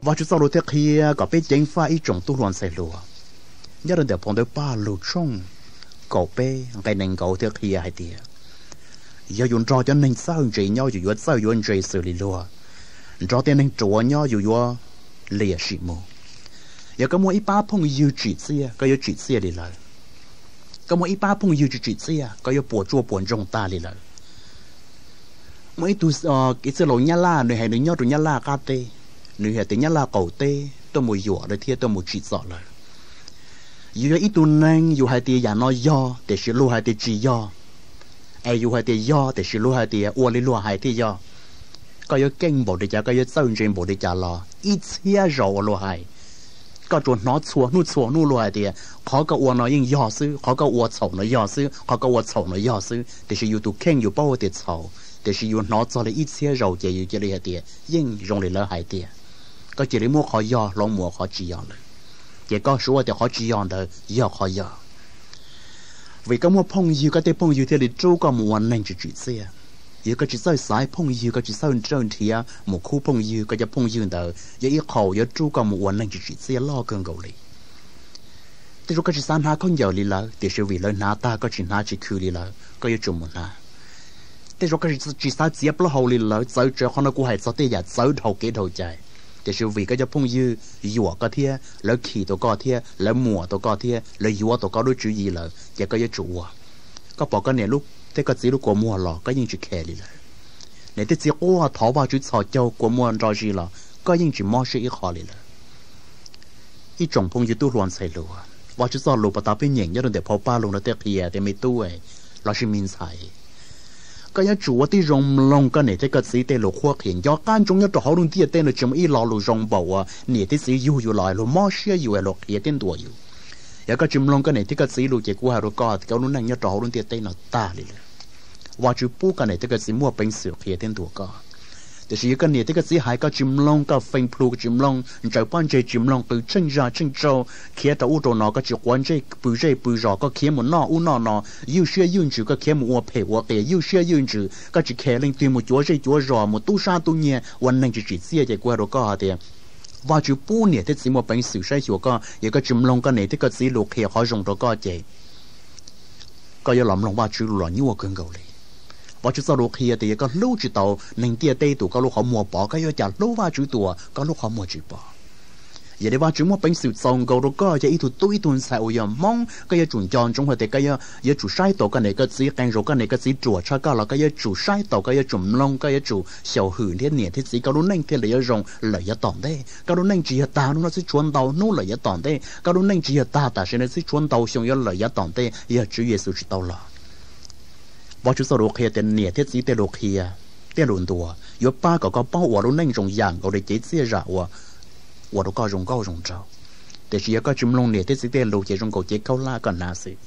Vajtswv txoj lus thiaj qhia kom peb ceev faj ib tsoom tub hluas ntxhais hluas. Nyob rau ntawm phau ntawv Pajlug tshooj kaum peb nqe nees nkaum thiaj qhia hais tias, yog yus nrog cov neeg txawj ntse nyob yus yuav txawj yuav ntse xws li luag, nrog tej neeg ruam nyob yus yuav liam sim mus. Yog koj muaj ib pab phooj ywg tsim txiaj, koj yuav tsim txiaj li lawv. Koj muaj ib pab phooj ywg tsis tsim txiaj, koj yuav puas tsuaj puas ntsoog tag li lawv. Muaj ib tug, ib txwj laus Nyab Laj, nws hais nws nyob rau Nyab Laj qab teb, nws hais tias Nyab Laj qaum teb tuaj mus yuam lawv thiab tuaj mus tsim txom lawv. Yus yog ib tug neeg, yus hais tias yam no yog tiam sis luag hais tias tsis yog, es yus hais tias yog tiam sis luag hais tias ua li luag hais thiaj yog. Koj yuav keej npaum li cas, koj yuav txawj ntse npaum li cas los ib txhiab zaus uas luag hais, koj tsuas hnov txhua hnub txhua hnub luag hais tias qhov koj ua no yeej yog xwb, qhov koj ua txhaum no yog xwb, qhov koj ua txhaum no yog xwb, tiam sis yus tus kheej yus paub tias txhaum, tiam sis yus hnov txog li ib txhiab zaus ces yus cia li hais tias yeej zoo li lawv hais tias, koj cia li muab qhov yog hloov mus ua qhov tsis yog lawm, ces koj suav tias qhov tsis yog ntawd yog qhov yog. Vim koj muaj phooj ywg, koj tej phooj ywg thiaj li rub koj mus ua neeg tsis tsim txiaj. Yog koj tsis txawj xaiv phooj ywg, koj tsis txawj nrhiav mus khub phooj ywg, koj cov phooj ywg ntawd yog ib qho yuav rub koj mus ua neeg tsis tsim txiaj loj kawg nkaus li. Tej zaum koj tsis xav hnav khaub ncaws li lawv, tiam sis vim lawv hnav tag koj tsis hnav tsis khw li lawv, koj yuav tsum mus hnav. Tej zaum koj tsis xav txiav plaub hau li lawv, txawv tsawv, qhov no kuv hais txog tej yam txawv dhau kev dhau cai. Tiam sis vim koj cov phooj ywg yuam koj thiab lawv khi tau koj thiab lawv muam tau koj thiab lawv yuav tau koj lub tswv yim lawm ces koj yuav tsum ua. Koj pom koj niam thiab koj txiv lub kua muag los koj yeej tsis khe li lawm. Niam thiab txiv quaj thov Vajtswv txhos caug kua muag nro zis los koj yeej tsis mob siab ib qho li lawm. Ib tsoom phooj ywg tub hluas ntxhais hluas, Vajtswv txoj lus puas tas peb nyeem nyob rau ntawm phau Pajlug no thiaj qhia tias me tub lossis me ntxhais, koj yuav tsum ua tib zoo mloog koj niam thiab koj txiv tej lus qhuab qhia. Nco qab ntsoov nyob rau hauv lub ntiaj teb no tsis muaj ib lo lus zoo npaum uas niam thiab txiv yug yus los luag mob siab yus es luag qhia thiab ntuas yus. Yog koj tsis mloog koj niam thiab koj txiv lus ces kuv hais rau koj tias koj lub neej nyob rau hauv lub ntiaj teb no tag li lawm. Vajtswv pub koj niam thiab koj txiv muaj peev xwm qhia thiab ntuas koj. Tiam sis yog koj niam thiab koj txiv hais koj tsis mloog, koj feem plhu koj tsis mloog, ntsaws pob ntseg tsis mloog, qw tsheej zaj tsheej tsaug, khiav rau ub rau no koj tsis quav ntsej pw zej pw zos, koj khiav mus noj ub noj no, ywj siab ywj ntsws, koj khiav mus ua phem ua qias ywj siab ywj ntsws, koj tsis khe leej twg, mus cuav zej cuav zos, mus tub sab tub nyiag ua neeg tsis tsim txiaj ces kuv hais rau koj hais tias Vajtswv pub niam thiab txiv muaj peev xwm saib xyuas koj. Yog koj tsis mloog koj niam thiab koj txiv lus qhia qhov zoo rau koj ces koj yuav los mloog Vajtswv lus los nyuaj kawg nkaus li. Vajtswv txoj lus qhia tias yog koj hlub tsis tau neeg ntiaj teb tus koj lub qhov muag pov, koj yuav cas hlub Vajtswv tus koj lub qhov muag tsis pov? Yog li Vajtswv muaj peev xwm txaus nkaus rau koj yog ib tug tub ib tug ntxhais uas yog Hmoob, koj yuav tsum nco ntsoov hais tias koj yuav tsum saib taus koj niam koj txiv, qee zaus koj niam koj txiv ruam tshaj koj los koj yuav tsum saib taus, koj yuav tsum mloog, koj yuav tsum xyaum hwm thiab niam thiab txiv, koj lub neej thiaj li yuav zoo lawm yav tom ntej. Koj lub neej tsis yog tag hnub no xwb, tshuav ntau hnub lawm yav tom ntej. Koj lub neej tsis yog tag tam sim no xwb, tshuav ntau xyoo yuav lawm yav tom ntej yog Tswv Yexus tsis tau los. Vajtswv txoj lus qhia tias niam thiab txiv tej lus qhia, tej lus ntuas yuav pab kom koj paub ua lub neej zoo yam nkaus li cev txiaj zam uas ua rau koj zoo nkauj zoo nraug. Tiam sis yog koj tsis mloog niam thiab txiv tej lus ces zoo nkaus cev khaub hlab koj hnav xwb.